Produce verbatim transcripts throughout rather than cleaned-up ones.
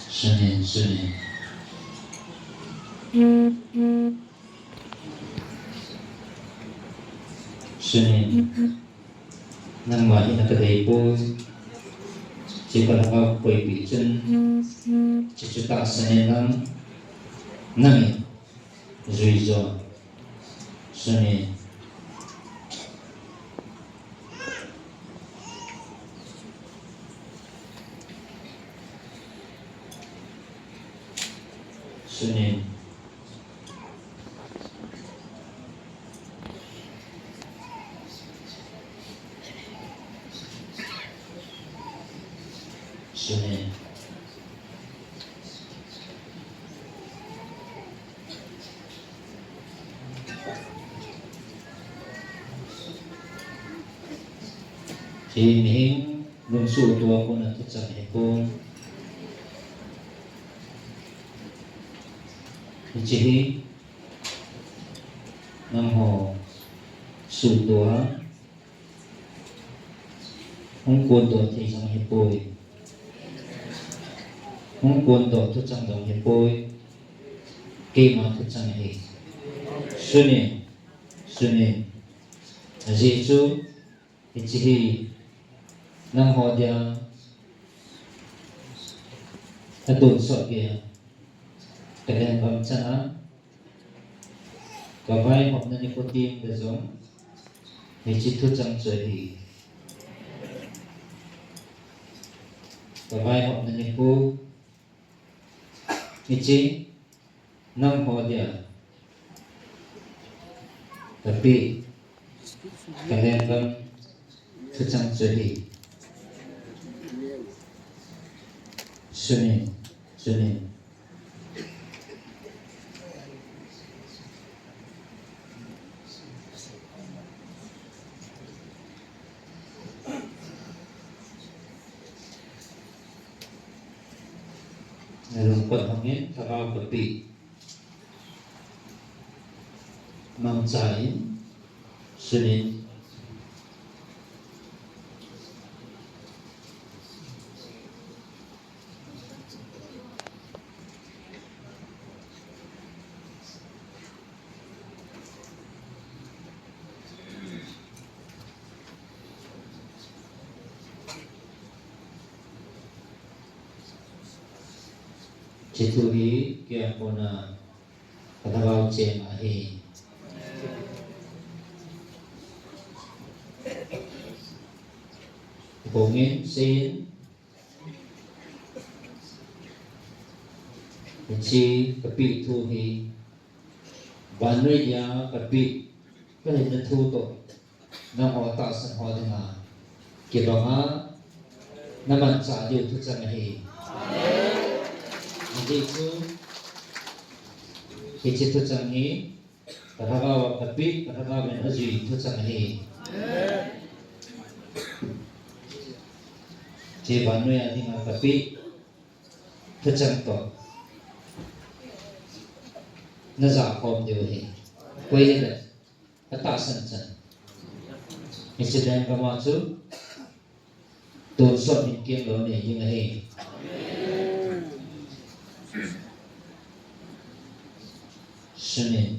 Sunin, sunin. Sunin. Nangma hi na kadei poi. Chi ka lhagao koipi chun. Chi chu tahsan in lang. Nangin. Jui jo. Sunin. Sunin. Sunin. Hi mihem lungsuh tua kona thuchang hipon. Hiche hi nangho suhtua hung kondoh thei jong hipoi. Hung kondoh thuchang jong hipoi. Keima thuchang ahi. Sunin, sunin. Ajeh chu, hiche hi nangho dia atonsot geiya kalenggam chana kavaihopna nikho teng le jong hiche thuchang chu ahi. Kavaihopna nikho hiche nangho dia kapeh kalenggam thuchang chu ahi. Sunin, sunin. Nalungkot hongin, lhagao kapeh. Mangcha in, sunin. Hiche thu hi kei a kona kalhagao cheng ahi. Hongin, seiyin, hiche kapeh thu hi vannoi dia kapeh kahinna thu toh nangho tahsan ho dinga kibanga namanchah diu thuchang ahi. Ajeh chu hiche thuchang hi kalhagao a kapeh, kalhagao in ajui thuchang ahi. Hiche vannoi a dinga kapeh thuchang toh najah khom diu ahi. Koi hile atahsan chan. Hiche lenggam a chu tonsot hinkho lou nei ding ahi. Sunin.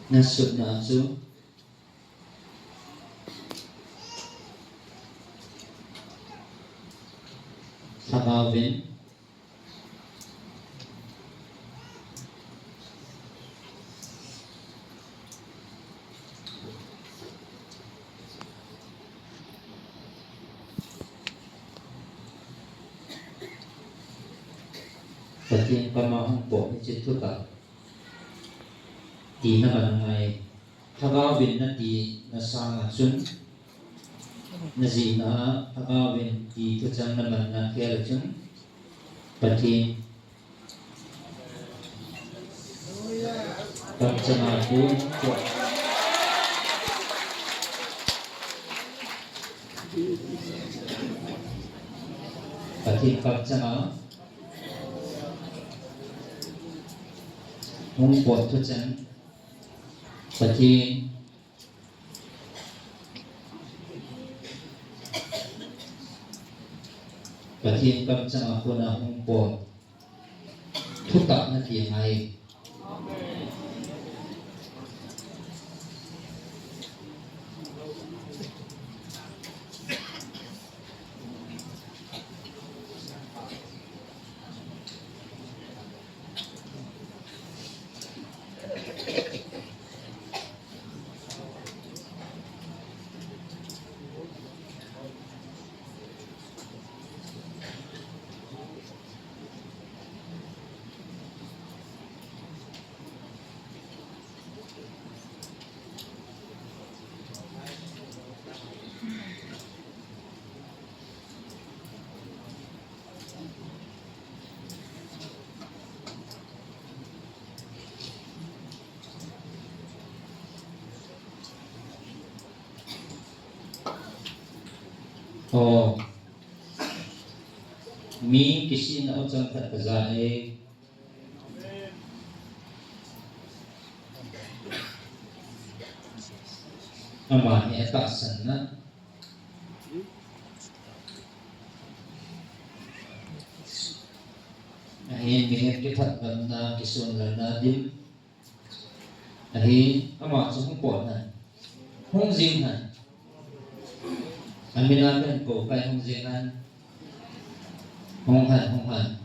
Nasutna chu Lhagaovin Pathen kama hung pot hiche thutah tina man angai. Lhagaovin nati na sanga chun, najihna a Lhagaovin ti thuchang naman na khel a chun, Pathen kamchanga pu, Pathen kamchanga hung pot thuchang, Pathen, Pathen kamchanga kona hung pot thutah nati angai. O, mi kisihna u chang khat kaja e. Ama hi atahsan na. Ahin mihem kithat lamna, kisun lamna dim. Ahin ama chu hung pot hen. Hung jing hen. Amina pen ko kai hung jing hen. Hung hen, hung hen.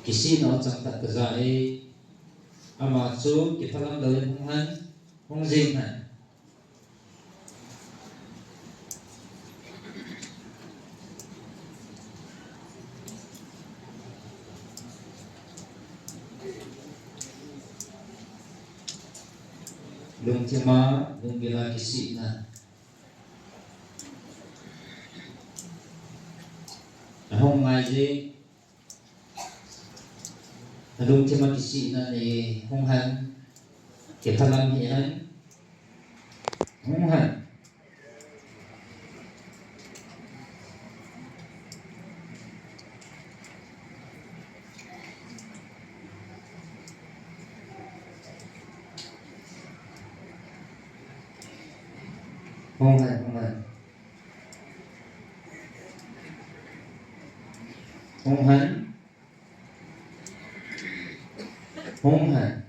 Kisihna u chang khat kaja e. Ama chu kiphalam louvin hung hen. Hung jing hen. Lungthima, lunggila kisihna. Ahung ngai je. Alungthima kisihna nei hung hen. Kiphalam hih hen. Hung hen. Hung hen, hung hen. Hung hen. Hung hen.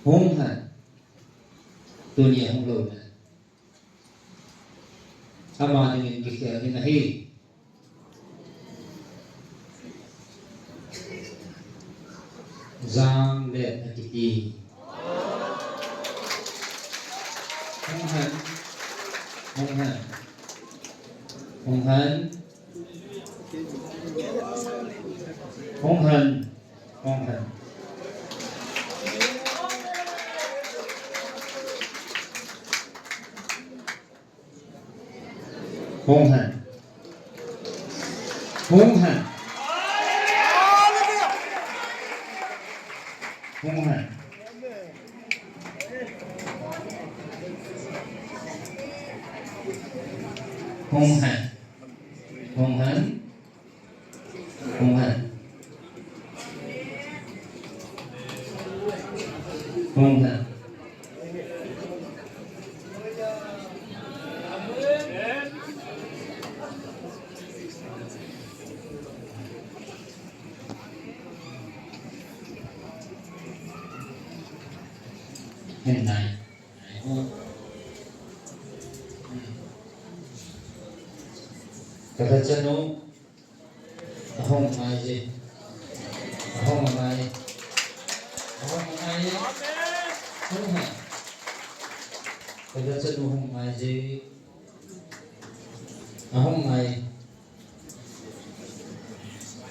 Hung hen. Tunia hung lou hen. Ama dingin kikhel ding ahi. Jang le akiti. Hung hen. Hung hen. Hung hen. Hung hen. Hung hen. Hung hen. Hung hen. Hung hen. Hung hen. Hung hen. Hung hen. Hung hen. Hen nai. Ka tha chanu. Ahung ngai je. Ahung ngai. Ahung ngai. Hung hen. Ka tha chanu hung ngai je. Ahung ngai.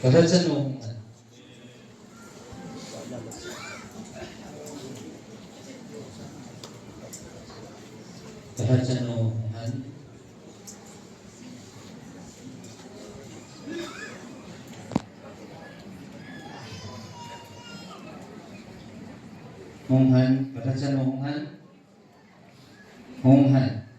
Ka tha chanu hung hen. Ka tha chanu hung hen. Hung hen, ka tha chanu hung hen. Hung hen.